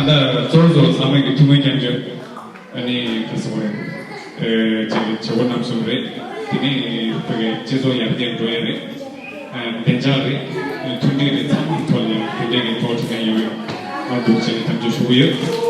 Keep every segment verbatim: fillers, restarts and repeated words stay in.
གཙོ་བོ་གཙོ་བོ་ཚང་མས་ཀྱི་ཐུགས་སྨོན་སྐྱབས་འཇུག་ཨ་ནི་ཁ་སོ་རེད། ཨེ་ཅེ་ཅེ་བོ་རྣམ་གསུམ་རེད། དེ་ནས་བོད་ཀྱི་སྤྱི་ཚོགས་ཡར་རྒྱས་འགྲོ་ཡ་རེད། ཨེ་བདེ་འཇགས་རེད། ཨེ་མཐུན་སྒྲིལ་རེད། ཚང་མའི་ཐོག་ལ་དེ་འདྲའི་གི་ཐོག་ཁྲིད་མཁན་ཡོང་ཡོད། མ་འདུག་ཅེས་དམ་བཅའ་ཞུ་གི་ཡོད།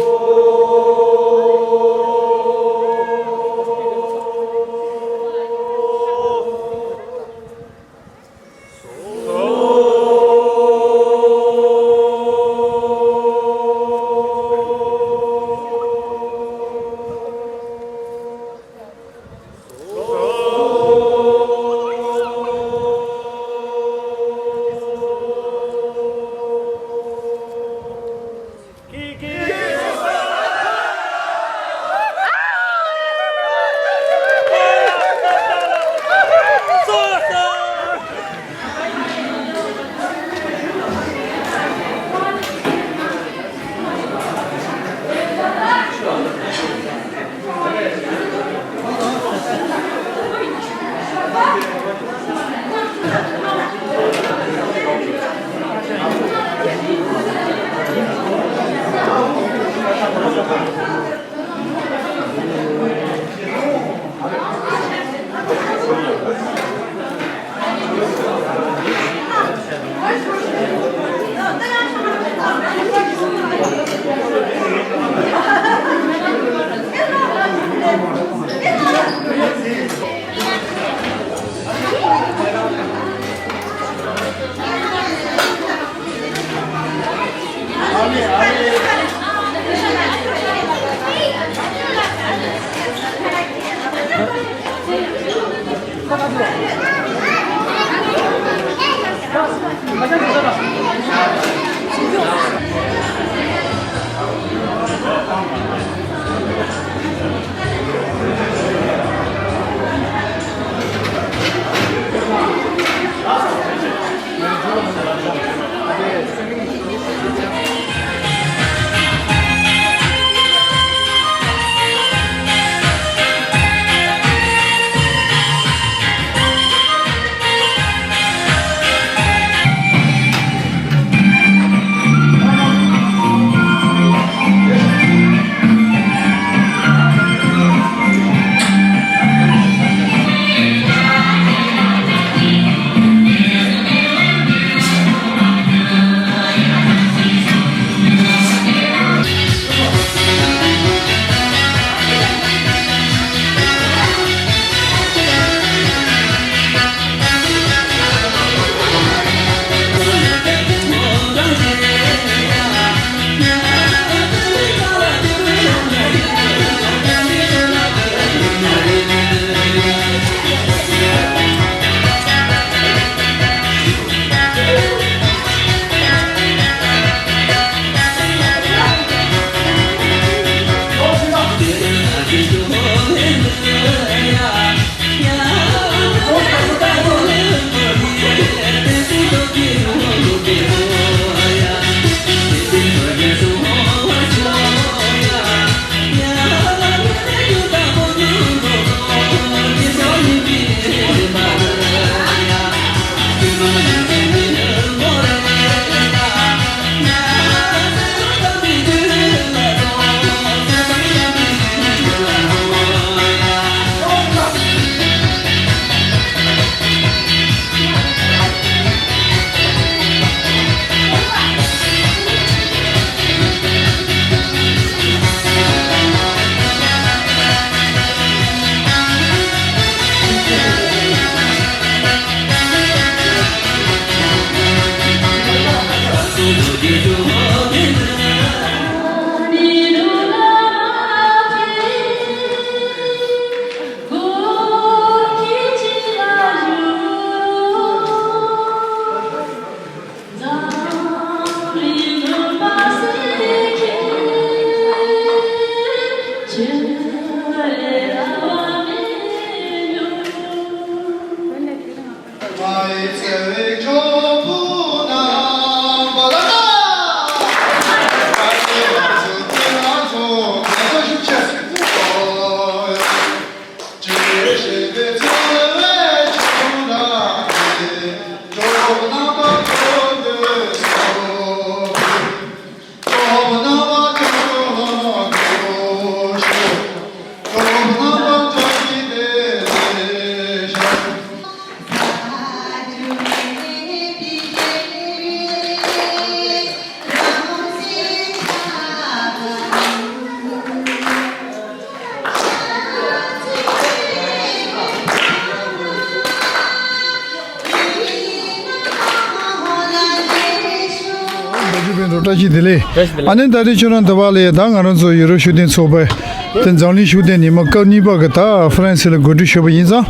བཀྲ་ཤིས་བདེ་ལེགས། བཀྲ་ཤིས་བདེ་ལེགས། ཨ་ནི་ད་རེས་ཁྱོད་རང་འདི་བ་ལ་ཡ་ད་ང་རང་ཚོ་ཡུ་རོབ་ཤུགས་ལྡན་ཚོགས་པའི་དེ་འཛམ་གླིང་ཤུགས་ལྡན་ཉི་མ་སྐབས་གཉིས་པ་གི་ད་ཧྥ་རན་སི་ལ་གོ་སྒྲིག་ཞུས་པ་ཡིན་ཙང་།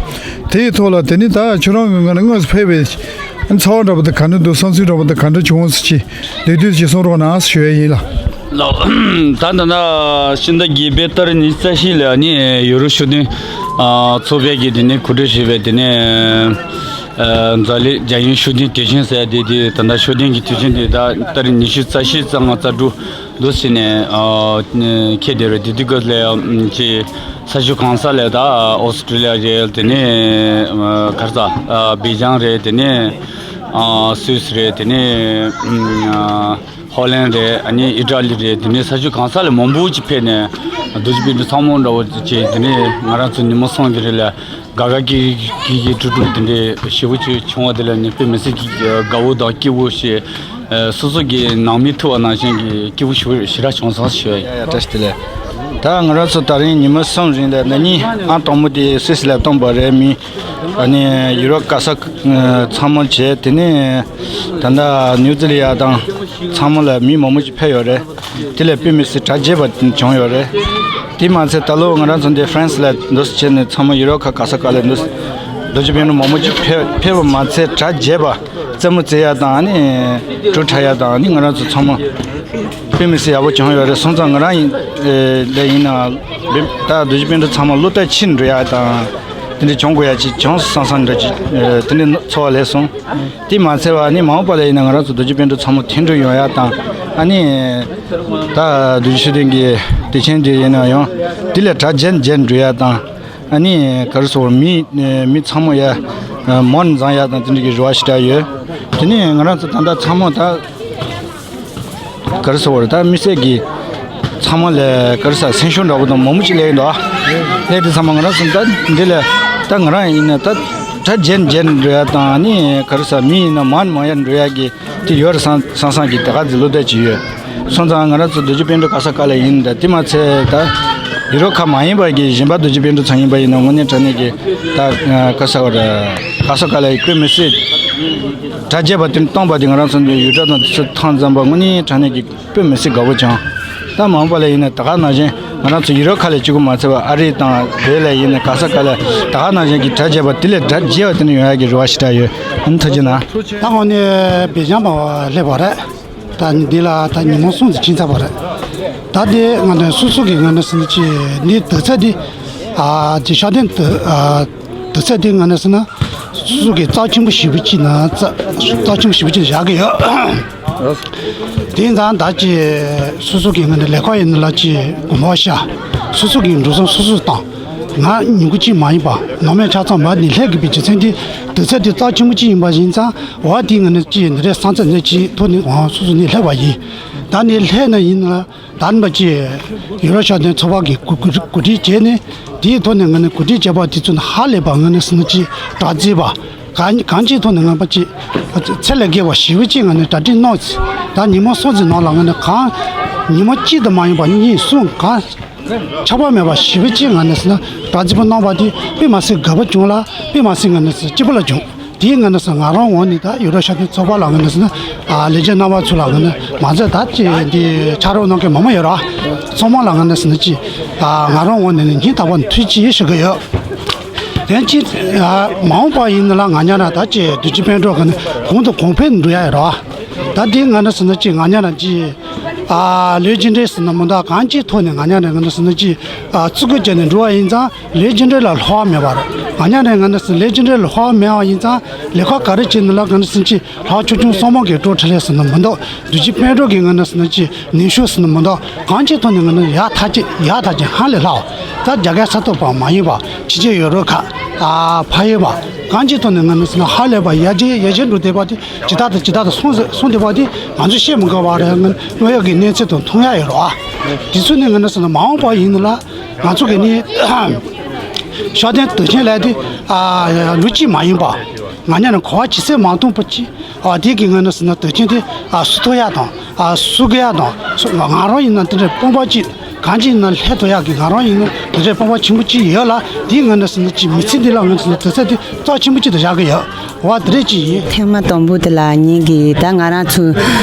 དེའི་ཐོག་ལ་དེ་ནི་ད་ཁྱོད་རང་གི་ངོས་ནས་དངོས་སུ་ཕེབས་པའི་ཚོར་བ་འདྲ་པོ་དེ་ག་འདྲ་འདུག་བསམ་ཚུལ་འདྲ་པོ་དེ་ག་འདྲ་བྱུང་སོང་ཅི་ལས་དུས་ཅི་གསུང་རོགས་གནང་ཞུ་ཡ་ཡིན་ལ། ལགས། ད་ད་ད་ཕྱི་ཟླ་བརྒྱད་པའི་ཏ་རིག་ཉི་ཤུ་རྩ་བཞི་ལ་ནི་ཡུ་རོབ་ཤུགས་ལྡན་ཚོགས་པའི་གི་དེ་ནི་གོ་སྒྲིག་ཞུས་པའི་དེ་ནི། ཨ། འཛམ་གླིང་རྒྱལ་ཡོངས་ཤུགས་ལྡན་དུས་ཆེན་ཟེར་ཡ་དེ་དེ་ད་ལྟ་ཤུགས་ལྡན་གྱི་དུས་ཆེན་དེ་ད་ཏ་རིག་ཉི་ཤུ་རྩ་བཞི་རྩ་ལྔ་རྩ་དྲུག་འདུག་ཟེར་ནས། ཨ། འཁེལ་བསྡད་རེད། དེ་དུས་སྐབས་ལ་ཅིག་ས་ཆ་གང་ས་ལ་ད་ཨོ་སི་ཀྲི་ལི་ཡ་རེད། དེ་ནས་ཨ་ག་རེ་ཟ། ཨ་སྦེལ་ཇམ་རེད། དེ་ནས་ཨ་སུད་སི་རེད། དེ་ནས་ཨ་ཧོ་ལན་རེད། ཨ་ནི་ཨི་ཊ་ལི་རེད། དེ་ནས་ས་ཆ་གང་ས་ལ་མང་པོ་ཅིག་ཕེབས་ནས་རྡོ་རྗེ་སྤུན་གྲོགས་ཚང་མ་འདྲ་བོ་ཅིག་དེ་ནས་ང་རང་ཚོ་ཉི་མ་གསུམ་གྱི་རིང་ལ། དགའ་དགའ་སྐྱིད་སྐྱིད་སྐྱིད་སྤྲོ་སྤྲོ་དེ་འདྲའི་ཞེ་པོ་ཅིག་བྱུང་བ་དེ་ལ་ནི་དཔེ་མི་སྲིད་ཀྱི་དགའ་བོ་དང་སྐྱིད་པོ་ཞེས། ཨ། སོ་སོ་གི་ནང་མི་ཐུག་པ་ནང་བཞིན་གྱི་སྐྱིད་པོ་ཞེ་པོ་ཞེ་དྲག་བྱུང་སོང་ཞུ་ཡ་ཡིན། ཡ་ཡ། བཀྲ་ཤིས་བདེ་ལེགས། ད་ང་རང་ཚོ་ད་རིང་ཉི་མ་གསུམ་རིང་ལ་ན་ནིང་ཨང་དང་པོ་དེ་སུད་སི་ལ་བཏང་པ་རེད། མི་ཨ་ནི་ཡུ་རོབ་ག་ས་ཚང་མ་བྱས། དེ་ནས་ད་ལྟ་ནིའུ་ཛི་ལི་ཡ་དང་ཚང་མ་ལ་མི་མང་པོ་ཅིག་ཕེབས་ཡོད་རེད། དེ་ལས་དཔེ་མི་སྲིད་གྲ་རྒྱས་པ་བྱུང་ཡོད་རེད། དེ་མ་ཚད་ད་ལོ་ང་རང་ཚོ་འདི་ཧྥ་རན་སི་ལ་འདུག་སེ་བྱས་ནས་ཚང་མ་ཡུ་རོབ་ཁག་ག་ས་ག་ལ་འདུག་སེ་རྡོ་རྗེ་སྤུན་གྲོགས་མང་པོ་ཅིག་ཕེབས་ཕེབས་པ་མ་ཚད་གྲ་རྒྱས་པ་རྩེད་མོ་རྩེ་ཡ་དང་ཨ་ནི་གྲུ་འཁྲབ་ཡ་དང་ཨ་ནི་ང་རང་ཚོ་ཚང་མ་དཔེ་མི་སྲིད་ཡག་པོ་བྱུང་ཡོད་རེད། སོང་ཙང་ང་རང་ཡིན་ཨེ་ལས་ཡིན་ན་ད་རྡོ་རྗེ་སྤུན་གྲོགས་ཚང་མ་བློ་གཏད་ཕྱིན་འགྲོ་ཡ་དང་དེ་འདྲ་བྱུང་དགོས་ཡ་ཅིག་བྱུང་སོང་བསམ་འདྲ་ཅིག་ཨེ་དེ་འདྲའི་ཚོར་བ་སླེབས་སོང་། དེ་མ་ཚད་པ་ནི་མ་འོངས་པ་ལ་ཡིན་ན་ང་རང་ཚོ་རྡོ་རྗེ་སྤུན་གྲོགས་ཚང་མ་མཐུན་སྒྲིལ་ཡོང་ཡ་དང་ཨ་ནི་ད་རྡོ་རྗེ་ཤུགས་ལྡན་གྱི་དུས་ཆེན་དེ་ཡིན་ན་ཡང་དེ་ལས་གྲ་རྒྱས་རྒྱས་འགྲོ་ཡ་དང་ཨ་ནི་ག་རེ་ཟེར་མི་མི་ཚང་མ་ཡ་མོན་མཛངས་ཡ་དང་དེ་འདྲ་གི་རེ་བ་ཞེ་དྲག་ཡོད། དེ་ནས་ང་རང་ཚོ་ད་ལྟ་ཚང་མ་ད། ག་རེ་ཟེར་བ་རེད། ད་མི་སེར་གྱི་ཚང་མ་ལ་ག་རེ་ཟེར་སེམས་ཤུགས་འདྲ་པོ་དང་མང་པོ་ཅིག་སླེབས་ཡིན་འདུག་ཨ། སླེབས་དུས་ཚང་མ་ང་རང་ཚོ་ད་འདི་ལ་ད་ང་རང་ཡིན་ན་ད་གྲ་རྒྱས་རྒྱས་འགྲོ་ཡ་དང་ནི་ག་རེ་ཟེར་མི་ཡིན་ན་མང་མང་ཡ་འགྲོ་ཡ་གི་དེ་ཡོད་རེད་བསམ་བསམ་བསམ་གྱི་དེ་ག་ཚོད་བློ་གཏད་ཅིག་ཡོད། སོང་ཙང་ང་རང་ཚོ་རྡོ་རྗེ་སྤུན་གྲོགས་ག་ས་ག་ལ་ཡིན་ད་དེ་མ་ཚད་ད་ཡུ་རོབ་ཁག་མ་ཡིན་པ་གི་གཞན་པ་རྡོ་རྗེ་སྤུན་གྲོགས་ཚང་ཡིན་པ་ཡིན་ན་དངོས་གནས་དྲང་གནས་ཀྱི་ད་ག་ས་ག་རེད་ག་ས་ག་ལ་ཡི་དཔེ་མི་སྲིད། གྲ་རྒྱས་པ་དེ་བཏང་པ་དེ་ང་རང་ཚོ་འདི་ཡུལ་གྲུ་དང་དུས་ཚོད་ཐང་འཛོམས་པ་དངོས་གནས་དྲང་གནས་ཀྱི་དཔེ་མི་སྲིད་དགའ་པོ་བྱུང་། ད་མ་འོངས་པ་ལ་ཡིན་ན་ད་ག་ནང་བཞིན་ང་རང་ཚོ་ཡུ་རོབ་ཁག་ལ་གཅིག་པུ་མ་ཚད་པ་ཨ་རི་དང་བོད་ལ་ཡིན་ན་ག་ས་ག་ལ་ད་ག་ནང་བཞིན་གྱི་གྲ་རྒྱས་པ་དེ་ལས་གྲ་རྒྱས་པ་དེ་འདྲ་ཡོང་ཡ་གི་རེ་བ་ཞེ་དྲག་ཡོད། ཨ་ནི་ཐུགས་རྗེ་གནང་། ད་དངོས་གནས་སྦེལ་ཇམ་པ་སླེབས་པ་རེད། ད་འདི་ལ་ད་ཉིན་མོ་གསུམ་ཙམ་ཕྱིན་ཚར་བ་རེད། ད་དེ་ང་ཚོ་སོ་སོ་གི་ང་ནི་སུ་ནི་ཅི་འདི་དུས་ཚོད་འདི་ཨ་ཅི་ཤ་དན་དུ་ཨ། དུས་ཚོད་དེ་ང་ནི་ཟེར་ན་སོ་སོ་གི་རྩ་ཆེན་པོ་ཞེ་པོ་ཅིག་ན་རྩ་རྩ་ཆེན་པོ་ཞེ་པོ་ཅིག་བཞག་གི་ཡོད། དེ་ཡིན་ཙང་ད་ཅི་སོ་སོ་གི་ང་ནི་ལས་ཀ་ཡིན་ན་ལ་ཅི་དགོངས་པ་བཞག་སོ་སོ་གི་འགྲོ་སོང་སོ་སོ་བཏང་། ང་ཉིན་གུང་གཅིག་མ་ཡིན་པ་ནང་མི་ཆ་ཚང་མ་ནི་སླེབས་དགོས་པའི་རྒྱུ་མཚན་དེ་དུས་ཚོད་དེ་རྩ་ཆེན་པོ་ཅིག་ཡིན་པ་ཡིན་ཙང་འོ་དེ་ང་ནི་ཅི་འདི་རེད་བསམ་ཚུལ་འདི་ཅི་ཐོག་ནས་འོ་སོ་སོ་ནས་སླེབས་པ་ཡིན། ད་ནི་སླེབས་ན་ཡིན་ན། ད་རིམ་པ་ཅིག་ཡུ་རོབ་ཤར་གཏོང་ཚོགས་པ་གིས་གོ་གོ་གོ་སྒྲིག་བྱས་ནས་དེའི་ཐོག་ནས་ང་ནི་གོ་སྒྲིག་བྱས་པ་དེ་ཚོ་ནི་ཧ་ལས་པ་ང་ནི་སུ་ནི་ཅིག་དྲག་རྩིས་པ་གང་གང་ཅིའི་ཐོག་ནས་ངན་པ་ཅིག་ཚད་ལས་བརྒལ་བ་ཞེ་པོ་ཅིག་ང་ནི་གྲ་སྒྲིག་གནང་ཚེ་ད་ཉིན་མོ་སོང་ཚེ་ནང་ལ་ང་ནི་གང་ཉིན་མོ་གཅིག་ཏུ་མ་ཡིན་པ་གཉིས་གསུམ་གང་ཆག་པ་མེད་པ་ཞེ་པོ་ཅིག་ང་ནི་སུ་ན་དྲག་རྩིས་པ་གནང་བ་དེ་དཔེ་མ་སྲིད་དགའ་པོ་བྱུང་ལ་དཔེ་མ་སྲིད་ང་ནི་སུ་སྐྱིད་པོ་ལ་བྱུང་། དེའི་ངོས་ནས་སུ་ང་རང་ངོས་ནས་ད་ཡུ་རོབ་ཤར་གཏོང་ཚོགས་པ་ལ་ངོས་ནས་སུ་ནི་ཨ་ལས་བྱེད་རྣམ་པ་ཚོ་ལ་ངོས་ནས་མ་ཚད་ད་ཅི་འདི་ཕྱག་རོགས་གནང་མཁན་མང་པོ་ཡོད་ར། ཚང་མ་ལ་ངོས་ནས་སུ་ནི་ཅི་ཨ་ང་རང་ངོས་ནས་ནི་སྙིང་ཐག་པ་ནས་ཐུགས་རྗེ་ཆེ་ཞུ་གི་ཡོད། དེ་ཅི་ཨ་མ་འོངས་པ་ཡིན་ན་ལ་ང་ཉ་ར་ད་ཅི་རྡོ་རྗེ་སྤུན་གྲོགས་ཀྱི་ནི་གོང་དུ་གོང་འཕེལ་འགྲོ་ཡ་ཡོད་ར། ད་དེའི་ངོས་ནས་སུ་ནི་ཅི་ང་ཉ་ར་ཅི་ཨ་ལས་རྒྱུ་འབྲས་སུ་ནི་མི་འདུག་གང་ཅིའི་ཐོག་ནས་ང་ཉ་ར་ངོས་ནས་སུ་ནི་ཅི་ཨ་བརྩི་བཀུར་བྱས་ནས་འགྲོ་བ་ཡིན་ཙང་། ལས་རྒྱུ་འབྲས་ལ་བསླུ་བ་མེད་པར། ང་ཉ་རེ་ང་ནི་ལས་རྒྱུ་འབྲས་ལ་བསླུ་བ་མེད་པ་ཡིན་ཙང་ལས་ཀ་ག་རེ་བྱེད་ན་ལ་ང་ནི་སུན་ཅི་ལྷག་ཆུང་ཆུང་སོང་མ་གི་སྤྲོ་ཁྲ་ལས་སུ་ནི་མི་འདུག་རྡོ་རྗེ་སྤུན་གྲོགས་ཀྱི་ང་ནི་སུན་ཅི་ནུས་ཤུགས་སུ་ནི་མི་འདུག་གང་ཅིའི་ཐོག་ནས་ང་ནི་ཡག་ཐག་ཅིག་ཡག་ཐག་ཅིག་ཧ་ལས་ལྷག་ད་རྒྱ་སྐད་ས་ཐོག་པ་མ་ཡིན་པ་ཕྱི་རྒྱལ་ཡོད་རོགས་ཁ་ཨ་ཕ་ཡིན་པ་གང་ཅིའི་ཐོག་ནས་ང་ནི་སུ་ན་ཧ་ལས་པ་ཡར་རྒྱས་ཡར་རྒྱས་འགྲོ་བསྡད་པ་དེ་ཇི་ལྟར་དང་ཇི་ལྟར་དུ་སོང་སོང་བསྡད་པ་དེ་ང་ཚོ་ཤེས་མི་དགོས་པ་རེད། ང་ནི་དངོས་ཡོད་ཀྱི་གནས་ཚུལ་དང་མཐོང་ཡ་ཡོད་རོགས་ཨ་དེ་ཚོ་ནི་ང་ནི་སུ་ན་མ་འོངས་པ་ཡིན་ན་ལ། ང་ཚོ་གི་ནི་ཤར་གཏོང་དུས་ཆེན་ལས་དེ་ཨ་ལོ་གཅིག་མ་ཡིན་པ་ང་ཉ་ནི་གོ་བ་ཇི་སྲིད་མ་སྟོང་པོ་ཅི་ཨ་དེ་གི་ང་ནི་སུ་ན་དུས་ཆེན་དེ་ཨ་སུ་ཐོ་ཡ་དང་ཨ་སུ་གི་ཡ་དང་སུ་ང་རང་ཡིན་ན་དེ་འདྲའི་དཔོན་པོ་ཅི་ གང་ཅི་ཡིན་ན་ལྷད་དོ་ཡག་གི་ང་རང་ཡིན་ན་དེ་འདྲའི་སྤོབས་པ་ཆེན་པོ་ཅིག་ཡོད་ལ། དེའི་ངང་ནས་ཟེར་ན་ཅིག་མི་ཚེ་འདི་ལ་ངོས་ཟེར་ན་དུས་ཚོད་དེ་རྩ་ཆེན་པོ་ཅིག་ཏུ་བཞག་གི་ཡོད། འོ་དེ་འདྲས་ཅིག་ཡིན། ཐེངས་མ་དང་པོ་དེ་ལ་ངེད་ཀྱིས་ད་ང་རང་ཚོ་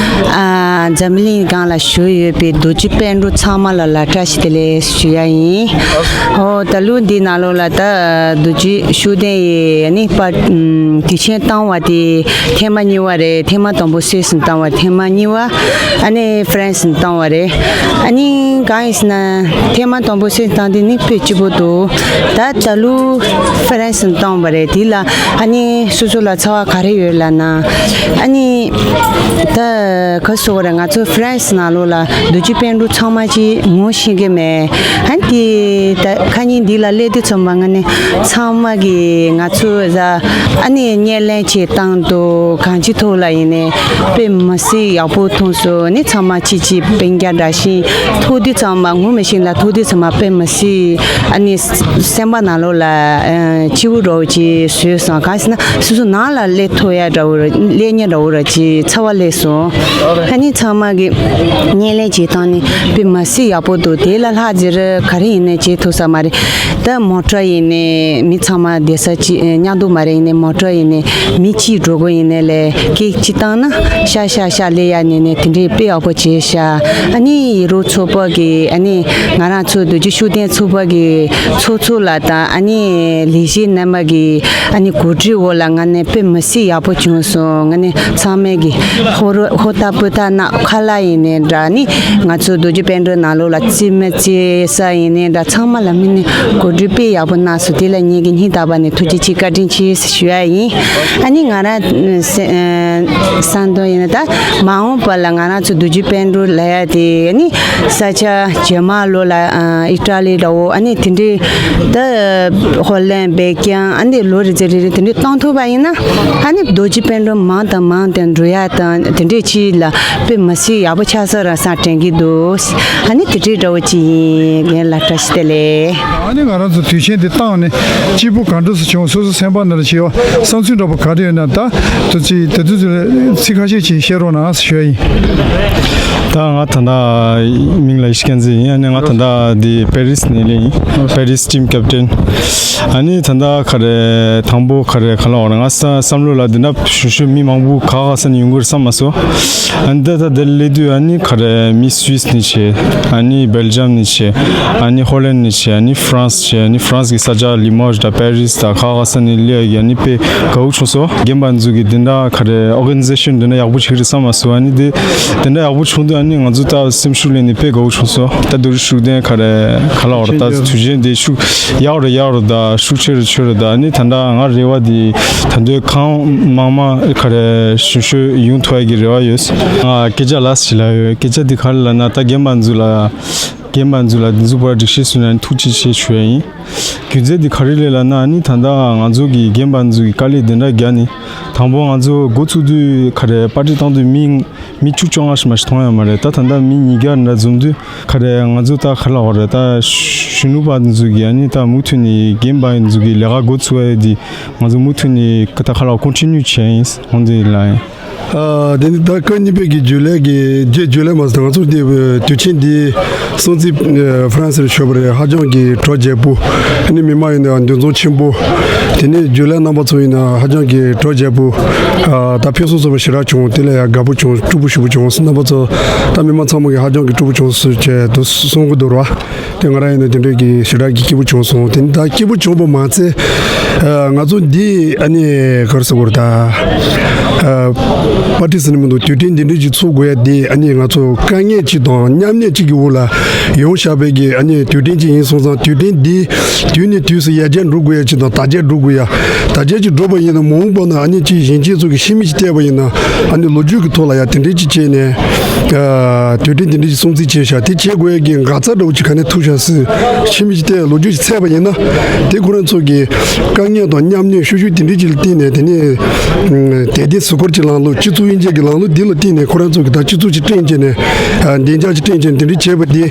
ཨ་འཛམ་གླིང་སྒང་ལ་བཞུགས་ཡོད་པའི་རྡོ་རྗེ་སྤུན་གྲོགས་ཚང་མ་ལ་ལ་བཀྲ་ཤིས་བདེ་ལེགས་ཞུ་ཡ་ཡིན། འོ་ད་ལོ་འདི་ནང་ལོགས་ལ་ད་རྡོ་རྗེ་ཤུགས་ལྡན་ཡི་ནི་པར་དུས་ཆེན་བཏང་བ་དེ་ཐེངས་མ་གཉིས་པ་རེད། ཐེངས་མ་དང་པོ་སུད་སི་བཏང་བ། ཐེངས་མ་གཉིས་པ་ཨ་ནི་ཧྥ་རན་སི་བཏང་བ་རེད། ཨ་ནི་གང་ཡིན་ཟེར་ན་ཐེངས་མ་དང་པོ་སུད་སི་བཏང་དེ་ནི་དཔེ་སྐྱིད་པོ་འདུག་ད་ད་ལོ་ཧྥ་རན་སི་བཏང་བ་རེད། དེ་ལ་ཨ་ནི་སོ་སོ་ལ་ཚོར་བ་ག་རེ་ཡོད་ལབ་ན། ཨ་ནི་ད་ག་སོ་རེད། ང་ཚོ་ཧྥ་རན་སི་ནང་ལོགས་ལ་རྡོ་རྗེ་སྤུན་གྲོགས་ཚང་མ་ཅིག་ངོ་ཤེས་ཀྱི་མེད། ཨ་ནི་དེ་ད་ཁ་ཉིན་འདི་ལ་སླེབས་དུས་ཙམ་པ་ང་ནི་ཚང་མ་གིས་ང་ཚོ་ཟ་ཨ་ནི་བརྙན་ལེན་བྱེད་སྟངས་དང་གང་ཅིའི་ཐོག་ལ་ཡིན་ནའི་དཔེ་མི་སྲིད་ཡག་པོ་མཐོང་སོང་། ནི་ཚང་མ་ཅིག་ཅིག་སྤུན་ཀྱག་འདྲ་བཞིན་ཐུག་དུས་ཙམ་པ་ངོ་མི་ཤེས་ལ་ཐུག་དུས་ཙམ་པ་དཔེ་མི་སྲིད་ཨ་ནི་སེམས་པ་ནང་ལོགས་ལ་ཨ་སྐྱིད་པོ་འདྲ་བོ་ཅིག་བཟོས་སོང་། གང་ཟེར་ན་སོ་སོ་ནང་ལ་སླེབས་ཐུབ་ཡ་འདྲ་བོ་ར་སླེབས་ཉེ་འདྲ་བོ་ར་ཅིག་ཚོར་བ་སླེབས་སོང་། ཨ་ནི་ཚང་མ་གིས་བརྙན་ལེན་བྱེད་སྟངས་ནི་དཔེ་མི་སྲིད་ཡག་པོ་འདུག་དེ་ལ་ལྷག་ཅིག་ར་ག་རེ་ཡིན་ནའི་བྱེད་ཐུབ་ས་མ་རེད། ད་མོ་ཊ་ཡིན་ནའི་མི་ཚང་མ་བསྡད་ས་ཅིག་ཨ་མཉམ་དུ་མ་རེད། ཡིན་ནའི་མོ་ཊ་ཡིན་ནའི་མི་གཅིག་འགྲོ་དགོས་ཡིན་ནའི་ལས་སྐད་ཅིག་བཏང་ན་ཤག་ཤག་ཤག་སླེབས་ཡ་ནས་ནས་དེ་འདྲའི་དཔེ་ཡག་པོ་བྱས་ཤག་ཨ་ནི་ཡུ་རོབ་ཚོགས་པ་གི་ཨ་ནི་ང་རང་ཚོ་རྡོ་རྗེ་ཤུགས་ལྡན་ཚོགས་པ་གི་ཚོགས་གཙོ་ལགས་དང་ཨ་ནི་ལས་བྱེད་རྣམ་པ་གི་ཨ་ནི་གོ་སྒྲིག་འོག་ལ་ང་ནི་དཔེ་མི་སྲིད་ཡག་པོ་བྱུང་སོང་། ང་ནི་ཚང་མས་གི་ཧོ་རོ་ཧོ་ཏ་པོ་ཏ་ན་ཁ་ལག་ཡིན་ནའི་འདྲ། ནི་ང་ཚོ་རྡོ་རྗེ་སྤུན་གྲོགས་ནང་ལོགས་ལ་རྩེད་མོ་རྩེ་ས་ཡིན་ནའི་འདྲ། ཚང་མ་ལ་མི་ནི་གོ་སྒྲིག་དཔེ་ཡག་པོ་གནང་སོང་། དེ་ལ་ངེད་ཀྱིས་སྙིང་ཐག་པ་ནས་ཐུགས་རྗེ་ཆེ་བཀའ་དྲིན་ཆེ་ཞུ་ཡ་ཡིན། ཨ་ནི་ང་རང་ཨ་བསམ་དོན་ཡིན་ན་ད་མ་འོངས་པ་ལ་ང་རང་ཚོ་རྡོ་རྗེ་སྤུན་གྲོགས་ལབ་ཡ་དེ་ཨ་ནི་ས་ཆ་རྗེས་མ་ལོ་ལ་ཨ་ཨི་ཊ་ལི་འདྲ་བོ་ཨ་ནི་དེ་འདྲའི་ད་ཧོ་ལན་སྦེལ་ཇམ་ཨ་ནི་ལོ་རེ་ཚེ་རེ་རེ་དེ་འདྲའི་གཏོང་ཐུབ་པ་ཡིན་ན་ཨ་ནི་རྡོ་རྗེ་སྤུན་གྲོགས་མང་དང་མང་དུ་འགྲོ་ཡ་དང་དེ་འདྲའི་ཅིག་ལ་དཔེ་མི་སྲིད་ཡག་པོ་ཆགས་ས་རང་སང་དྲན་གྱི་འདུག་ཨ་ནི་དེ་འདྲའི་འདྲ་བོ་ཅིག་ཡིན། རྒན་ལགས་བཀྲ་ཤིས་བདེ་ལེགས། ཨ་ནི་ང་རང་ཚོ་དུས་ཆེན་འདི་བཏང་ནས་སྐྱིད་པོ་ག་འདྲ་སེ་བྱུང་། སོ་སོ་སེམས་པ་ནང་ལ་བྱས་པ་བསམ་ཚུལ་འདྲ་པོ་ག་རེ་ཡོད་ན་ད་དུ་ཅིག་དེ་དུས་ཚོད་ཚིག་ཁ་ཤས་ཅིག་བཤད་རོགས་གནང་ཞུ་ཡ་ཡིན། ད་ང་ད་ལྟ་མིང་ལ་ཡེ་ཤེས་བསྟན་འཛིན་ཡིན། ཨ་ནི་ང་ད་ལྟ་འདི་པེ་རིས་ནས་སླེབས་ཡིན། པེ་རིས་ཊིམ་ཀེབ་ཊན། ཨ་ནི་ད་ལྟ་ག་རེ་དང་པོ་ག་རེ་ག་ལ་བ་རེད། ང་ས་བསམ་བློ་ལ་འདི་འདྲ་ཞུ་ཞུ་མི་མང་པོ་ག་ག་ས་ནས་ཡོང་གི་རེད་བསམ་མ་སོང་། ཨ་ནི་ད་ལྟ་འདིར་སླེབས་དུས་ཨ་ནི་ག་རེ་མི་སུད་སི་ནས་བྱས། ཨ་ནི་སྦེལ་ཇམ་ནས་བྱས། ཨ་ནི་ཧོ་ལན་ནས་བྱས། ཨ་ནི་ཧྥ་རན་སི་བྱས། ཨ་ནི་ཧྥ་རན་སི་གི་ས་ཆ་ལི་མོ་ཇི་དང་པེ་རིས་དང་ག་ག་ས་ནས་སླེབས་ཡ་གི་ཨ་ནི་དཔེ་དགའ་བོ་བྱུང་སོང་། རྒན་པ་ཚོ་གི་འདི་འདྲ་ག་རེ་ཨོ་ག་ནི་ཛེ་ཤན་འདི་འདྲ་ཡག་པོ་བྱེད་ཀྱི་རེད་བསམ་མ་སོང་། ཨ་ནི་འདི་འདི་འདྲ་ཡག་པོ་བྱུང་དུས་ཨ་ནི་ང་ཚོ་ད་སེམས་ཤུགས་སླེབས་ནས་དཔེ་དགའ་བོ་བྱུང་སོང་། ད་རྡོ་རྗེ་ཤུགས་ལྡན་ག་རེ་ག་ལ་བ་རེད། ད་དུས་ཆེན་འདི་ཤུགས་ཡག་རེད་ཡག་རེད། ད་ཤུགས་ཆེ་རེད་ཆེ་རེད། ད་ཨ་ནི་ད་ལྟ་ང་རེ་བ་འདི་ད་དུང་གང་མང་མང་ག་རེ་ཞུ་ཞུ་ཡོང་ཐུབ་ཡ་གི་རེ་བ་ཡོད། ང་སྐད་ཆ་ལ་ཞིག་ལ་ཡོད། སྐད་ཆ་འདི་ག་རེ་ལབ་ན་ད་རྒན་པ་ཚོ་ལ་རྒན་པ་ཚོ་ལ་འདི་ཚོ་པར་སྒྲིག་གཞི་བཟོས་ནས་ཐུགས་རྗེ་ཆེ་ཞུ་ཡ་ཡིན། རྒྱུ་མཚན་འདི་ག་རེ་རེད་ལབ་ན་ཨ་ནི་ད་ལྟ་ང་ཚོ་གི་རྒན་པ་ཚོ་གི་དཀའ་ལས་འདི་འདྲ་རྒྱག་ནི། དང་པོ་ང་ཚོ་འགོ་ཚུགས་དུས་ག་རེ་པར་ཊི་བཏང་དུས་མི་མི་བཅུ་བཅོ་ལྔ་ཞིག་མ་ཞིག་མཐོང་ཡོད་མ་རེད། ད་ད་ལྟ་མི་ཉིས་བརྒྱ་འདྲ་འཛོམས་དུས་ག་རེ་ང་ཚོ་ད་ག་ལ་བ་རེད། ད་གཞོན་ནུ་པ་ཚོ་གི་ཨ་ནི་ད་མུ་མཐུད་ནས་རྒན་པ་ཚོ་གི་ལས་ཀ་འགོ་ཚུགས་ཡ་འདི་ང་ཚོ་མུ་མཐུད་ནས་ད་ག་ལ་ཀོན་ཊི་ནིའུ་བྱས་ཡིན་འོང་འདི་ལ་ཡིན། ཨ་དེ་ནི་ད་སྐབས་གཉིས་པའི་གི་ཇུ་ལེ་གི་རྗེས་ཇུ་ལེ་མ་ཟད་ང་ཚོ་དེ་དུས་ཆེན་འདི་སྲུང་བརྩི་ཧྥ་རན་སིར་ཞུས་པ་རེད། ཧ་ཅང་གི་གྲོགས་བརྗེ་པོ། ཨ་ནི་མི་མང་ཡིན་ན་འདུ་འཛོམས་ཆེན་པོ། དེ་ནས་ཇུ་ལེ་རྣམ་པ་ཚོ་ཡིན་ན་ཧ་ཅང་གི་གྲོགས་བརྗེ་པོ། ཨ་ད་ཕུན་སུམ་ཚོགས་པ་ཞེ་དྲག་བྱུང་། དེ་ལ་ཡང་དགའ་པོ་བྱུང་། སྤྲོ་པོ་ཞེ་པོ་བྱུང་། རྣམ་པ་ཚོ་ད་མི་མང་ཚང་མ་གི་ཧ་ཅང་གི་སྤྲོ་པོ་བྱུང་ཟེར་བྱས་འདུག་གསུང་གི་འདུག་ར། དེ་ང་རང་ཡིན་ན་དེ་འདྲའི་གི་ཞེ་དྲག་གི་སྐྱིད་པོ་བྱུང་སོང་། དེ་ནི་ད་སྐྱིད་པོ་བྱུང་བ་མ་ཚད། ཨ་ང་ཚོ་འདི་ཨ་ནི་ག་རེ་ཟེར་དགོས་རེད་ད། ཨ་པར་ཊི་ཟེར་ནི་མི་འདུག་དུས་དྲན་འདི་འདྲ་ཅིག་ཚུགས་དགོས་ཡ་འདི་ཨ་ནི་ང་ཚོ་དཀའ་ངལ་ཅིག་དང་མཉམ་གནས་ཅིག་གི་འོག་ལ་ཡོང་བཞག་པའི་གི་ཨ་ནི་དུས་དྲན་ཅིག་ཡིན་སོང་ཙང་། དུས་དྲན་འདི་དུས་ནས་དུས་སུ་ཡར་རྒྱས་འགྲོ་དགོས་ཡ་ཅིག་དང་དར་རྒྱས་འགྲོ་དགོས་ཡ། དར་རྒྱས་ཅིག་འགྲོ་བ་ཡིན་ན་མ་འོངས་པ་ན་ཨ་ནི་ཅིག་གཞོན་སྐྱེས་ཚོ་གི་ཤི་མི་ཅིག་བལྟས་པ་ཡིན་ན་ཨ་ནི་ལོ་རྒྱུས་ཀྱི་ཐོག་ལ་ཡ་དེ་འདྲ་ཅིག་བྱས་ནས། ཨ་དུས་དྲན་དེ་འདྲ་ཞིག་སྲུང་བརྩི་བྱས་ཤག་དེ་བྱེད་དགོས་ཡ་གི་འགག་རྩ་འདྲ་བོ་ཅིག་ག་ནས་ཐུག་ཤག་ཟེར། ཕྱི་མི་ཅིག་བལྟས་ལོ་རྒྱུས་ཅིག་འཚོལ་བ་ཡིན་ན། དེ་ཁོ་རང་ཚོ་གི་དཀའ་ངལ་དང་མཉམ་གནས་ཤུགས་ཤུགས་དེ་འདྲ་ཅིག་ལ་བརྟེན་ནས། དེ་ནས་དད་ལྡན་གཟུགས་སྐོར་གྱི་ལམ་ལུགས། སྤྱི་ཚོགས་དབྱེ་འབྱེད་ཀྱི་ལམ་ལུགས་འདི་ལ་བརྟེན་ནས་ཁོ་རང་ཚོ་གི་ད་སྤྱི་ཚོགས་ཅིག་བསྐྲུན་བྱས་ནས། ཨ་བདེ་འཇགས་ཅིག་བསྐྲུན་བྱས་ནས་དེ་འདྲ་བྱས་པ་དེ་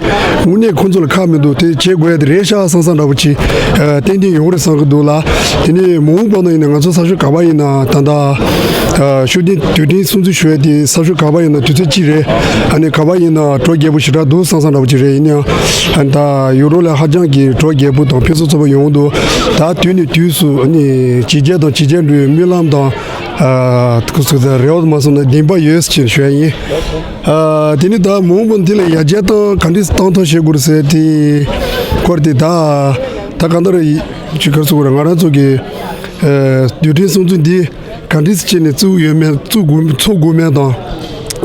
དངོས་གནས་ཁོ་ཚོ་ལ་ཁག་མི་འདུག་དེ་བྱེད་དགོས་ཡ་དེ་རེད་ཤག་བསམ་བསམ་འདྲ་བོ་ཅིག་ཨ་ཏན་ཏན་ཡོང་གི་རེད་བསམ་གི་འདུག་ལ། དེ་ནས་མ་འོངས་པ་ན་ཡིན་ན་ང་ཚོ་ས་ཕྱོགས་ག་པར་ཡིན་ན་ད་ལྟ། ཤུགས་ལྡན་དུས་དྲན་སྲུང་བརྩི་ཞུ་ཡ་དེ་ས་ཕྱོགས་ག་པར་ཡིན་ན་དུས་ཚོད་གཅིག་རེད། ཨ་ནི་ག་པར་ཡིན་ན་བྲོ་རྒྱས་པོ་ཞེ་དྲག་འདུག་བསམ་བསམ་འདྲ་པོ་ཅིག་རེད། ཡིན་ཡང་ཨ་ནི་ད་ཡུ་རོབ་ལ་ཧ་ཅང་གི་བྲོ་རྒྱས་པོ་དང་ཕུན་སུམ་ཚོགས་པོ་ཡོང་གི་འདུག་ད་དུས་ནས་དུས་སུ་ཨ་ནི་བྱས་རྗེས་དང་བྱས་རྗེས་འགྲོ་བའི་སྨོན་ལམ་དང་ཨ་ཁུ་ཚུགས་དང་རེ་བ་དུ་མ་སོང་ན་བདེན་པ་ཡོད་ཅེས་ཞུ་ཡ་ཡིན། ཨ་དེ་ནི་ད་མ་འོངས་པ་འདི་ལ་ཡར་རྒྱས་གཏོང་ག་འདྲས་བཏང་ཐབས་བྱེད་དགོས་རེད་ཟེར་དེ་སྐོར་དེ་ད་ད་གང་ལྟར་ཅིག་ག་རེ་ཟེར་དགོས་རེད། ང་རང་ཚོ་གི་ཨ་དུས་དྲན་སྲུང་བརྩི་འདི་ག་འདྲས་བྱས་ནས་བཙུགས་ཡོད་མེད་བཙུགས་དགོས་འཚོགས་དགོས་མེད་དང་།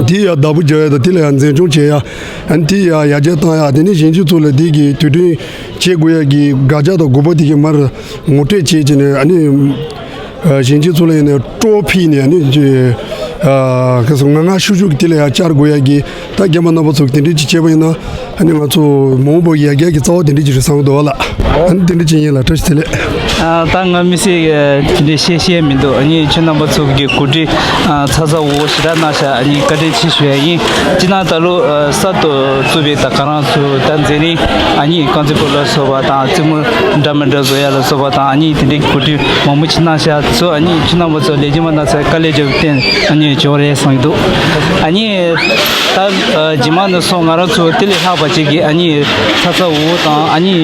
དེ་ཡང་བདག་པོ་རྒྱག་ཡ་དང་དེ་ལ་ཡང་འཛིན་སྐྱོང་བྱེད་ཡ། ཨ་ནི་དེ་ཡང་ཡར་རྒྱས་གཏོང་ཡ། དེ་ནས་གཞོན་སྐྱེས་ཚོ་ལ་དེ་གི་དུས་དྲན་བྱེད་དགོས་ཡ་གི་དགག་བྱ་དང་དགོས་པ་དེ་གི་མར་ངོ་སྤྲོད་བྱེད་བྱས་ནས་ཨ་ནི་ཨ་གཞོན་སྐྱེས་ཚོ་ལ་ཡིན་ནའི་སྤྲོ་ཕུལ་ནས་ཨ་ནི་ཨ་ག་སོ་ང་ང་ཤུགས་ཤུགས་ཀྱི་དེ་ལ་ཡང་བཅར་དགོས་ཡ་གི་ད་རྒན་པ་རྣམ་པ་ཚོ་གི་དེ་འདྲས་ཅིག་བྱས་པ་ཡིན་ན། ཨ་ནི་ང་ཚོ་མ་འོངས་པ་ཡར་རྒྱས་ཀྱི་རྩ་བ་དེ་འདྲས་ཅིག་རེད་བསམ་གི་འདུག་བ་ལགས། ཨ་ནི་དེ་འདྲས་ཅིག་ཡིན་ལགས། བཀྲ་ཤིས་བདེ་ལེགས། ཨ་ད་ང་དམིགས་བསལ་གྱི་དེ་འདྲས་བཤད་ཤེས་མི་འདུག་ཨ་ནི་ཁྱེད་རྣམ་པ་ཚོ་གི་གོ་སྒྲིག་ཨ་ཚ་ཚ་འུར་འུར་ཞེ་དྲག་གནང་ཤག་ཨ་ནི་བཀའ་དྲིན་ཆེ་ཞུ་ཡ་ཡིན། སྤྱིར་ན་ད་ལོ་ཨ་གསར་དུ་བཙུགས་པའི་ད་ག་རང་ཚོ་ད་མཛད་རིམ་ཨ་ནི་རྐང་རྩེད་སྤོ་ལོ་སོགས་པ་དང་རྩེད་མོ་འདྲ་མི་འདྲ་བཟོ་ཡ་ལ་སོགས་པ་དང་ཨ་ནི་དེ་འདྲས་གོ་སྒྲིག་མང་པོ་ཅིག་གནང་ཤག་ཚོ་ཨ་ནི་ཁྱེད་རྣམ་པ་ཚོ་ལས་རྗེས་མ་གནང་ཚེ་དཀའ་ལས་རྒྱབ་བརྟེན་ཨ་ནི་བྱུང་རེད་བསམ་གྱི་འདུག་ཨ་ནི་ད་ཨ་རྗེས་མ་ནས་བཟུང་ང་རང་ཚོ་དེ་ལས་ལྷག་པ་ཅིག་གིས་ཨ་ནི་ཚ་ཚ་འུར་འུར་དང་ཨ་ནི་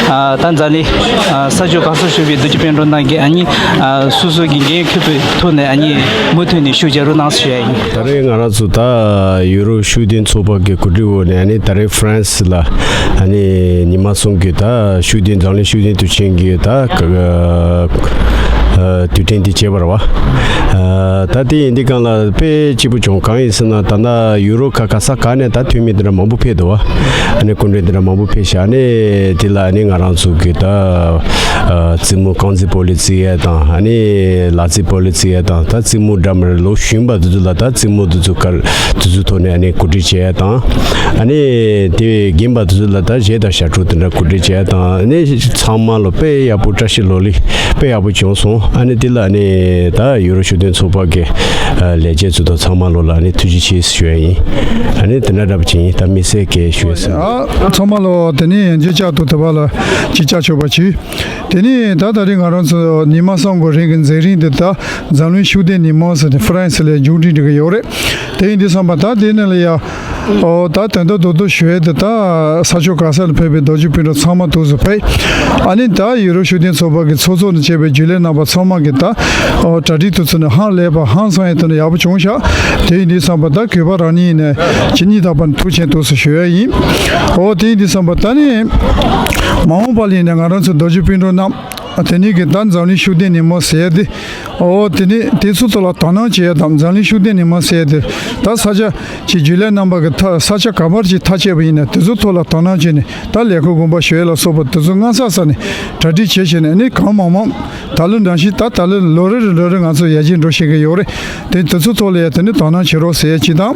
ཨ་ད་འཛམ་གླིང་ཨ་ས་ཕྱོགས་ག་སར་བཞུགས་པའི་རྡོ་རྗེ་སྤུན་གྲོགས་རྣམས་ཀྱིས་ཨ་ནི་ཨ་སོ་སོ་གི་འགན་འཁྱེར་བའི་ཐོག་ནས་ཨ་ནི་མུ་མཐུད་ནས་ཤུགས་རྒྱག་རོགས་གནང་ཞུ་ཡ་ཡིན། ད་རེས་ང་རང་ཚོ་ད་ཡུ་རོབ་ཤུགས་ལྡན་ཚོགས་པ་གི་གོ་སྒྲིག་འོག་ནས་ཨ་ནི་ད་རེས་ཧྥ་རན་སི་ལ་ཨ་ནི་ཉི་མ་གསུམ་གྱི་ད་ཤུགས་ལྡན་འཛམ་གླིང་ཤུགས་ལྡན་དུས་ཆེན་གྱི་ད་ཨ་དུས་དྲན་འདི་བྱས་པ་རེད་བ། ཨ་ད་དེ་ཡིན་དུས་སྒང་ལ་དཔེ་སྐྱིད་པོ་བྱུང་། གང་ཡིན་ཟེར་ན་ད་ལྟ་ཡུ་རོབ་ཁག་ག་ས་ག་ནས་ད་འཐུས་མི་དེ་འདྲ་མང་པོ་ཕེབས་འདུག་བ། ཨ་ནི་སྐུ་མགྲོན་དེ་འདྲ་མང་པོ་ཕེབས་ཤག་ཨ་ནི་དེ་ལ་ཨ་ནི་ང་རང་ཚོ་གི་ད་ཨ་རྩེད་མོ་རྐང་རྩེད་སྤོ་ལོ་རྩེ་ཡས་དང་ཨ་ནི་ལག་རྩེད་སྤོ་ལོ་རྩེ་ཡས་དང་ད་རྩེད་མོ་འདྲ་མི་འདྲ་ལོ་གཞོན་པ་དེ་ཚོ་ལ་ད་རྩེད་མོ་དེ་ཚོ་གར་དེ་ཚོའི་ཐོག་ནས་ཨ་ནི་གོ་སྒྲིག་བྱེད་ཡས་དང་། ཨ་ནི་དེ་རྒན་པ་དེ་ཚོ་ལ་ད་གཞས་དང་ཞབས་བྲོ་དེ་འདྲ་གོ་སྒྲིག་བྱེད་ཡས་དང་། ཨ་ནི་ཚང་མ་ལོ་དཔེ་ཡག་པོ་བཀྲ་ཤིས་ལོ་ལེགས་དཔེ་ཡག་པོ་བྱུང་སོང་། ཨ་ནི་དེ་ལ་ཨ་ནི་ད་ཡུ་རོབ་ཤུགས་ལྡན་ཚོགས་པ་གི་ཨ་ལས་བྱེད་ཚོ་དང་ཚང་མ་ལོ་ལ་ཨ་ནི་ཐུགས་རྗེ་ཆེ་ཞུ་ཡས་ཡིན། ཨ་ནི་དེ་འདྲ་འདྲ་པོ་ཅིག་ཡིན། ད་དམིགས་བསལ་གྱི་ཞུ་ཡས་ཟེར། ཨ་ཚང་མ་ལོ་དེ་ནས་ཡང་རྗེས་བསྐྱར་དུ་དེ་བ་ལ་ཅིག་བཅར་ཆོག་པ་གྱིས། དེ་ནས་ད་ད་རེས་ང་རང་ཚོ་ཉི་མ་གསུམ་གྱི་རིང་གི་མཛད་རིམ་འདི་ད་འཛམ་གླིང་ཤུགས་ལྡན་ཉིན་མོ་ཟེར་ནས་ཧྥ་རན་སི་ལ་མཇུག་སྒྲིལ་འགྲོ་གི་ཡོད་རེད། དེ་ཡིན་དུས་ཙམ་པ་ད་དེ་ནས་ལ་ཡ་ཨོ་ད་དོན་དག་རྡོག་རྡོག་ཞུ་ཡས་འདི་ད་ས་ཕྱོགས་ག་ས་ལ་ཕེབས་པའི་རྡོ་རྗེ་སྤུན་གྲོགས་ཚང་མ་དུས་སུ་ཕེབས། ཨ་ནི་ད་ཡུ་རོབ་ཤུགས་ལྡན་ཚོགས་པ་གི་ཚོགས་གཙོ་ནས་བྱས་པའི་རྒྱུན་ལས་རྣམ་པ་ཚང་མ་གི་ད་ཨོ་གྲ་སྒྲིག་དུས་ཚོད་ནས་ཧང་ལས་པ་ཧང་སང་ཡས་དུས་ནས་ཡག་པོ་བྱུང་ཤག་དེ་ཡིན་དུས་ཙམ་པ་ད་གུས་པ་རང་ཉིད་ནས་ཇི་སྙིང་ཐག་པ་ནས་ཐུགས་ཆེན་དུས་སུ་ཞུ་ཡས་ཡིན། ཨོ་དེ་ཡིན་དུས་ཙམ་པ་ད་ནི་མ་འོངས་པ་ལ་ཡིན་ན་ང་རང་ཚོ་རྡོ་རྗེ་སྤུན་གྲོགས་རྣམས། དེ་ནས་གི་ད་འཛམ་གླིང་ཤུགས་ལྡན་ཉིན་མོ་ཟེར་ཏེ། ཨོ་དེ་ནས་དེ་ཚོ་ཐོག་ལ་དོ་སྣང་བྱེད་ཡ་དང་འཛམ་གླིང་ཤུགས་ལྡན་ཉིན་མོ་ཟེར་ཏེ། ད་ས་ཆ་ཅིག་རྒྱུན་ལས་རྣམ་པ་གི་ཐ་ས་ཆ་ག་པར་ཅིག་ཐག་བཅད་པ་ཡིན་ན་དེ་ཚོ་ཐོག་ལ་དོ་སྣང་བྱས་ནས་ད་ལས་འགུལ་དགོངས་པ་ཞུ་ཡ་ལ་སོགས་པ་དེ་ཚོ་སྔ་ས་ས་ནས་གྲ་སྒྲིག་བྱས་བྱས་ནས་ནི་གང་མང་མང་ད་ལོ་ནང་བཞིན་ད་ད་ལོ་ལོ་རེ་རེ་ལོ་རེ་ང་ཚོ་ཡར་རྒྱས་འགྲོ་བཞིན་གི་ཡོད་རེད། དེ་དེ་ཚོ་ཐོག་ལ་ཡ་དེ་ནི་དོ་སྣང་བྱེད་རོགས་ཟེར་ཡ་ཅིག་དང་།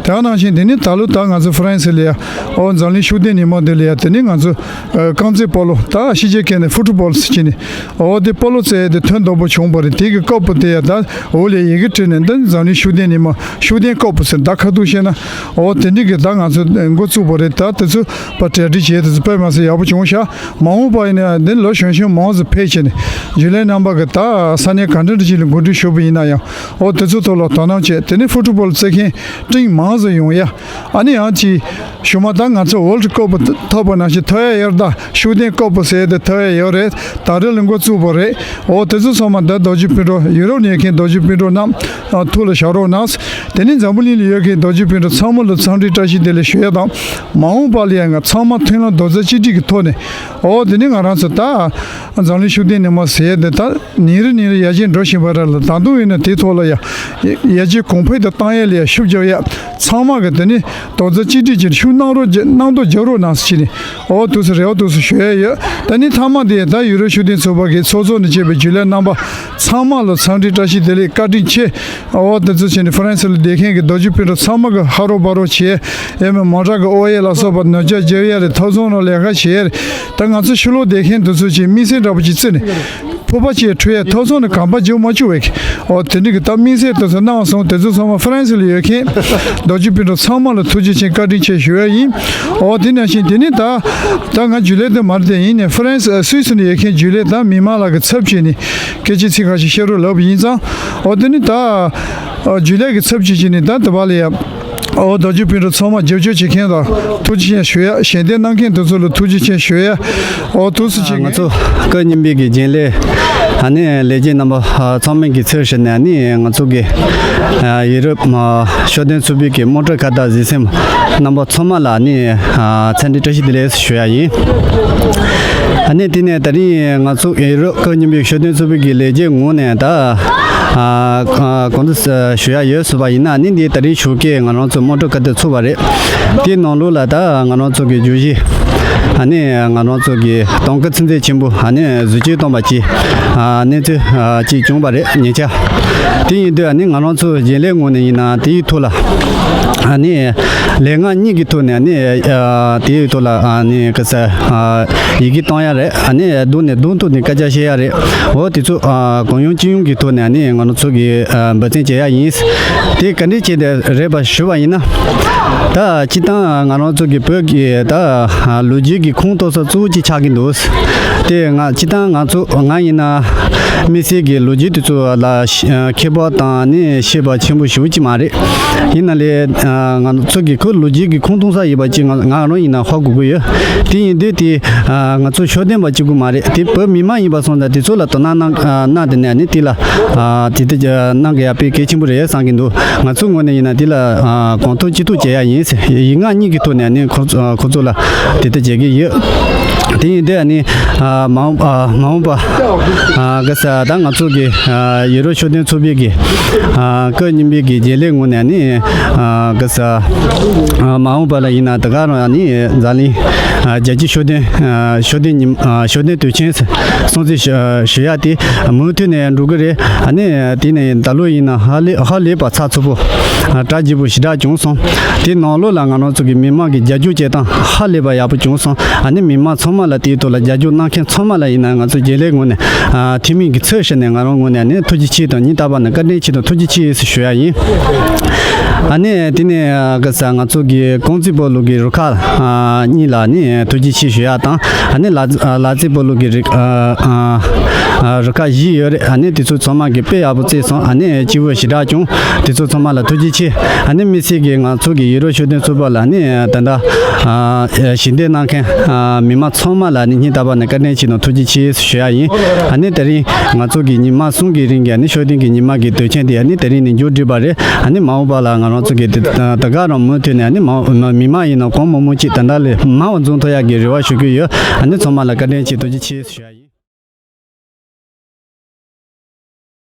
དེ་ནང་བཞིན་དེ་ནི་ད་ལོ་ད་ང་ཚོ་ཧྥ་རན་སི་ལ་ཡ་ཨོ་འཛམ་གླིང་ཤུགས་ལྡན་ཉིན་མོ་འདི་ལ་ཡ་དེ་ནི་ང་ཚོ། ཨ་རྐང་རྩེད་སྤོ་ལོ་ད་ཕྱི་རྒྱལ་སྐད་ནས་ཧྥུ་ཊི་བོལ་ཟེར་གྱི་ནི། འོ་དེ་སྤོ་ལོ་རྩེ་ཡ་དེ་ཐོན་མདོག་པོ་བྱུང་བ་རེད། དེ་གི་ཀོབ་པོ་དེ་ཡ་ད་འོག་ལས་ཡི་གེ་བྲིས་ནས་འདི་འཛམ་གླིང་ཤུགས་ལྡན་ཉིན་མོ་ཤུགས་ལྡན་ཀོབ་པོ་ཟེར་ད་ཁ་ཐུག་བཤད་ན། འོ་དེ་འདྲ་གི་ད་ང་ཚོ་འགོ་བཙུགས་པ་རེད། ད་དེ་ཚོ་པ་གྲ་སྒྲིག་བྱས་དེ་ཚོ་དཔེ་མ་སྲིད་ཡག་པོ་བྱུང་ཤག་མ་འོངས་པ་ཡིན་ན་འདི་ལོ་གཞོན་གཞོན་མང་ཙམ་ཕེབས་བྱས་ནས་རྒྱུན་ལས་རྣམ་པ་གི་ད་ས་གནས་ག་འདྲ་འདྲ་ཅིག་ལ་འགོ་ཁྲིད་ཞུས་པ་ཡིན་ན་ཡང་འོ་དེ་ཚོ་ཐོག་ལ་དོ་སྣང་བྱས། དེ་ནས་ཧྥུ་ཊི་བོལ་རྩེད་མཁན་སྤྲིན་མང་ཙམ་ཡོང་ཡ། ཨ་ནི་ཡང་ཅིག་གཞུག་མ་ད་ང་ཚོ་ཝོལ་ཌི་ཀོབ་པོ་ཐོབ་པ་ནང་བཞིན་ཐོབ་ཡ་ཡོད་རེད། ད་ཤུགས་ལྡན་ཀོབ་པོ་ཟེར་དེ་ཐོབ་ཡ་ཡོད་རེད། ད་རེས་ལ་འགོ་བཙུགས་པ་རེད། འོ་དེ་ཚོ་ཚང་མ་ད་རྡོ་རྗེ་སྤུན་གྲོགས་ཡུ་རོབ་ནས་མཁན་རྡོ་རྗེ་སྤུན་གྲོགས་རྣམས་ཐུགས་ལ་བཞག་རོགས་གནང་། དེ་ནས་འཛམ་བུ་གླིང་ལ་ཡོད་མཁན་རྡོ་རྗེ་སྤུན་གྲོགས་ཚང་མ་ལ་འཚམས་འདྲི་བཀྲ་ཤིས་བདེ་ལེགས་ཞུ་ཡ་དང་། མ་འོངས་པ་ལ་ཡང་ང་ཚང་མ་མཐུན་ལམ་རྡོག་རྩ་གཅིག་སྒྲིལ་གྱི་ཐོག་ནས་འོ་དེ་ནས་ང་རང་ཚོ་ད་འཛམ་གླིང་ཤུགས་ལྡན་ཉིན་མོ་ཟེར་དེ་ད། ཉིན་རེ་ཉིན་རེ་ཡར་རྒྱས་འགྲོ་བཞིན་པ་རེད་ལ། ད་དུང་ཡིན་ན་དེའི་ཐོག་ལ་ཡ་ཡར་རྒྱས་གོང་འཕེལ་དུ་བཏང་ཡས་ལ་ཡ་ཤུགས་རྒྱག་ཡ། ཚང་མ་གི་དེ་ནི་རྡོག་རྩ་གཅིག་སྒྲིལ་གྱིས་ཤུགས་གནང་རོགས་རྒྱ་གནང་རྡོག་རྒྱག་རོགས་གནང་ཟེར་ནས་འོ་དུས་སུ་རེ་བ་དུས་སུ་ཞུ་ཡས་ཡོད། ད་ནི་མཐའ་མ་དེ་ད་ཡུ་རོབ་ཤུགས་ལྡན་ཚོགས་པ་གི་ཚོགས་གཙོ་ནས་བྱས་པའི་རྒྱུན་ལས་རྣམ་པ་ཚང་མ་ལ་འཚམས་འདྲི་བཀྲ་ཤིས་བདེ་ལེགས་བཀའ་དྲིན་ཆེ། འོ་དེ་ཚོ་བྱས་ནས་ཧྥ་རན་སི་ལ་བསྡད་མཁན་གྱི་རྡོ་རྗེ་སྤུན་གྲོགས་ཚང་མ་གི་ཧ་རོ་བ་རོ་བྱས། ཡས་མས་མོ་ཊ་གི་ཨོ་ཡེ་ལ་སོགས་པ་ནོར་འཁྲུལ་བརྗེ་ཡས་རེད། ཐོ་ཚང་ནང་ལས་ཀ་བྱས་རེད། ད་ང་ཚོ་ཕྱི་ལོགས་བསྡད་མཁན་དེ་ཚོ་ཅིག་དམིགས་བསལ་འདྲ་པོ་ཅིག་བརྩིས་ནས། ཕོར་པ་ཅིག་འཁྲུ་ཡས་ཐོ་ཚང་ནས་གོམ་པ་རྒྱག་མ་བཅུག་པའི་གི། ཨོ་དེ་འདྲ་གི་ད་དམིགས་བསལ་དེ་ཚོ་གནང་སོང་། དེ་ཚོ་ཚང་མ་ཧྥ་རན་སི་ལ་ཡོད་མཁན་རྡོ་རྗེ་སྤུན་གྲོགས་ཚང་མ་ལ་ཐུགས་རྗེ་ཆེ་བཀའ་དྲིན་ཆེ་ཞུ་ཡ་ཡིན། ཨོ་དེ་ནང་བཞིན་དེ་ནི་ད་ད་ང་རྒྱུན་ལས་དེ་མ་རེད་དེ། ཡིན་ནའི་ཧྥ་རན་སི་ཨ་སུད་སི་ནས་ཡོད་མཁན་རྒྱུན་ལས་ད་མི་མང་ལག་གི་ཚབ་བྱས་ནས་སྐད་ཆ་ཚིག་ཁ་ཤས་བཤད་རོགས་ལབ་པ་ཡིན་ཙང་། ཨོ་དེ་ནི་ད་ཨ་རྒྱུན་ལས་ཀྱི་ཚབ་བྱས་བྱས་ནས་ད་དེ་བ་ལ་ཡ། ཨོ་རྡོ་རྗེ་སྤུན་གྲོགས་ཚང་མ་རྒྱབ་སྐྱོར་བྱེད་མཁན་ལ་ཐུགས་རྗེ་ཆེ་ཞུ་ཡ། ཞལ་འདེབས་གནང་མཁན་དེ་ཚོ་ལ་ཐུགས་རྗེ་ཆེ་ཞུ་ཡ། ཨོ་ཐུགས་སུ་ཆེ། ང་ཚོ་སྐུ་ཉིད་པའི་གི་རྒྱུན་ལས་ཨ་ནི་ལས་བྱེད་རྣམ་པ་ཨ་ཚང་མའི་གི་ཚབ་ཞུས་ནས་ཨ་ནི་ང་ཚོ་གི་ཨ་ཡུ་རོབ་ཨ་ཤུགས་ལྡན་ཚོགས་པའི་གི་རྨོག་དཀར་ཁ་བརྡ་གཟིགས་མཁན་རྣམ་པ་ཚང་མ་ལ་ཨ་ནི་ཨ་འཚམས་འདྲི་བཀྲ་ཤིས་བདེ་ལེགས་ཞུ་ཡ་ཡིན། ཨ་ནི་དེ་ནས་ད་རིང་ང་ཚོ་ཡུ་རོབ་སྐུ་ཉིད་པའི་ཤུགས་ལྡན་ཚོགས་པའི་གི་ལས་བྱེད་ངོས་ནས་ད་ཨ་ཨ་གང་འདྲ་ཞུ་ཡ་ཡོད་ཟེར་བ་ཡིན་ན། ཨ་ནི་འདི་ད་རིང་ཞོགས་ཀས་ང་རང་ཚོ་རྨོག་དཀར་ཁ་བརྡ་ཚོགས་པ་རེད། དེའི་ནང་ལོགས་ལ་ད་ང་རང་ཚོ་གི་བརྗོད་གཞི་ཨ་ནི་ང་རང་ཚོ་གི་དོང་ཁུར་ཚན་རྩལ་ཆེན་པོ་ཨ་ནི་བཟོ་བཅོས་བཏང་པ་ཅིག་ཨ་གནས་ཚུལ་ཨ་ཅིག་བྱུང་བ་རེད་ཉེ་ཆར། དེ་ཡིན་དུས་ཨ་ནི་ང་རང་ཚོ་རྒྱུན་ལས་ངོས་ནས་ཡིན་ན་དེའི་ཐོག་ལ་ཨ་ནི་ལས་སྔགས་གཉིས་ཀྱི་ཐོག་ནས་ཨ་ནི་ཨ་དེའི་ཐོག་ལ་ཨ་ནི་ག་ས་ཨ་ཡི་གེ་གཏོང་ཡ་རེད། ཨ་ནི་གདོང་ནས་གདོང་ཐོག་ནས་སྐད་ཆ་བཤད་ཡ་རེད། འོ་དེ་ཚོ་ཨ་གང་ཡོང་ཅི་ཡོང་གི་ཐོག་ནས་ཨ་ནི་ང་རང་ཚོ་གི་ཨ་འབད་བརྩོན་བྱེད་ཡ་ཡིན། དེ་ག་འདྲས་བྱས་ཏེ་རེད་པ་ཞུ་བ་ཡིན་ན། ད་སྤྱིར་བཏང་ང་རང་ཚོ་གི་བོད་ཀྱི་ད་ལོ་རྒྱུས་ཀྱི་ཁུངས་གཏུགས་ས་གཙོ་བོ་གཅིག་ཆགས་ཀྱི་འདུག་དེ་ང་སྤྱིར་བཏང་ང་ཚོ་ང་ཡིན་ན་དམིགས་བསལ་གྱི་ལོ་རྒྱུས་དེ་ཚོ་ལ་ཤ་མཁས་པ་དང་ནི་ཤེས་པ་ཆེན་པོ་ཞེ་པོ་ཅིག་མ་རེད། ཡིན་ན་ལས་ང་ཚོ་གི་ཁོ་ལོ་རྒྱུས་ཀྱི་ཁུངས་གཏུགས་ས་ཡིན་པ་ཅིག་ང་ང་རང་ཡིན་ན་ཧ་གོ་གི་ཡོད། དེ་ཡིན་དུས་དེ་ང་ཚོ་ཤུགས་ལྡན་པ་གཅིག་པུ་མ་རེད། དེ་བོད་མི་མང་ཡིན་པ་སོང་ཙང་དེ་ཚོ་ལ་དོ་སྣང་གནང་གནང་དེ་ནས་ནི་དེ་ལ་དེ་དེ་གནང་གི་ཡ་དཔེ་གལ་ཆེན་པོ་རེད་བསམ་གྱི་འདུག་ང་ཚོའི་ངོས་ནས་ཡིན་ན་དེ་ལ་གང་ཐུབ་ཅི་ཐུབ་བྱེད་ཡ་ཡིན། ཡིག་ངག་གཉིས་ཀྱི་ཐོག་ནས་ནི་ཁོ་ཁོ་ཚོ་ལ་དེ་ལྟ་བྱེད་ཀྱི་ཡོད། དེ་ཡིན་དུས་ནི་མ་འོངས་པ་མ་འོངས་པ་ག་ས་ད་ང་ཚོ་གི་ཡུ་རོབ་ཤུགས་ལྡན་ཚོགས་པའི་གི་སྐུ་ཉིད་པའི་གི་རྒྱུན་ལས་ངོས་ནས་ནི་ག་ས་མ་འོངས་པ་ལ་ཡིན་ན་ད་ག་རང་ནི་འཛམ་གླིང་རྒྱལ་སྤྱིའི་ཤུགས་ལྡན་ཤུགས་ལྡན་ཉིན་ཤུགས་ལྡན་དུས་ཆེན་སྲུང་བརྩི་ཞུ་ཡ་དེ་མུ་མཐུད་ནས་འགྲོ་གི་རེད། ཨ་ནི་དེ་ནས་ད་ལོ་ཡིན་ན་ཧ་ལས་ཧ་ལས་པ་ཚགས་ཚུད་པོ་གྲ་རྒྱས་པོ་ཞེ་དྲག་བྱུང་སོང་། དེ་ནང་ལོགས་ལ་ང་རང་ཚོ་གི་མི་མང་གི་རྒྱབ་སྐྱོར་བྱེད་སྟངས་ཧ་ལས་པ་ཡག་པོ་བྱུང་སོང་། ཨ་ནི་མི་མང་ཚང་མ་ལ་དེའི་ཐོག་ལ་རྒྱབ་སྐྱོར་གནང་མཁན་ཚང་མ་ལ་ཡིན་ན་ང་ཚོ་རྒྱུན་ལས་ངོས་ནས་འཐུས་མི་གི་ཚབ་ཞུས་ནས་ང་རང་ངོས་ནས་ནི་ཐུགས་རྗེ་ཆེ་དང་སྙིང་ཐག་པ་ནས་བཀའ་དྲིན་ཆེ་དང་ཐུགས་རྗེ་ཆེ་ཞུ་ཡ་ཡིན། ཨ་ནི་དེ་ནས་ག་ས་ང་ཚོ་གི་ཀོང་ཙི་སྤོ་ལོ་གི་རུ་ཁག་གཉིས་ལ་ནི་ཐུགས་རྗེ་ཆེ་ཞུ་ཡ་དང་། ཨ་ནི་ལ་ལ་རྩེ་སྤོ་ལོ་གི་རུ་ཁག་བཞི་ཡོད་རེད། ཨ་ནི་དེ་ཚོ་ཚང་མ་གི་དཔེ་ཡག་པོ་རྩེས་སོང་། ཨ་ནི་སྤྱི་བོ་ཞེ་དྲག་བྱུང་། དེ་ཚོ་ཚང་མ་ལ་ཐུགས་རྗེ་ཆེ། ཨ་ནི་དམིགས་བསལ་གྱི་ང་ཚོ་གི་ཡུ་རོབ་ཤུགས་ལྡན་ཚོགས་པ་ལ་ནི་ད་ལྟ་ཞལ་འདེབས་གནང་མཁན་མི་མང་ཚང་མ་ལ་ནི་སྙིང་ཐག་པ་ནས་བཀའ་དྲིན་ཆེ་དང་ཐུགས་རྗེ་ཆེ་ཞུ་ཡ་ཡིན། ཨ་ནི་དེ་རིང་ང་ཚོ་གི་ཉི་མ་གསུམ་གི་རིང་གི་ཨ་ནི་ཤུགས་ལྡན་གྱི་ཉི་མ་གི་དུས་ཆེན་དེ་ཨ་ནི་དེ་རིང་ནས་མཇུག་བསྒྲིལ་བ་རེད། ཨ་ནི་མ་འོངས་པ་ལ་ང་རང་ཚོ་གི་དེ་ད་ག་རང་མུ་མཐུད་ནས་ཨ་ནི་མ་མི་མང་ཡིན་ན་གང་མང་མང་ཅིག་ད་ལྟ་ལས་མང་བ་འཛོམས་ཐུབ་ཡ་གི་རེ་བ་ཞུ་གི་ཡོད། ཨ་ནི་ཚང་མ་ལ་བཀའ་དྲིན་ཆེ་ཐུགས་རྗེ་ཆེ་ཞུ་ཡ་ཡིན།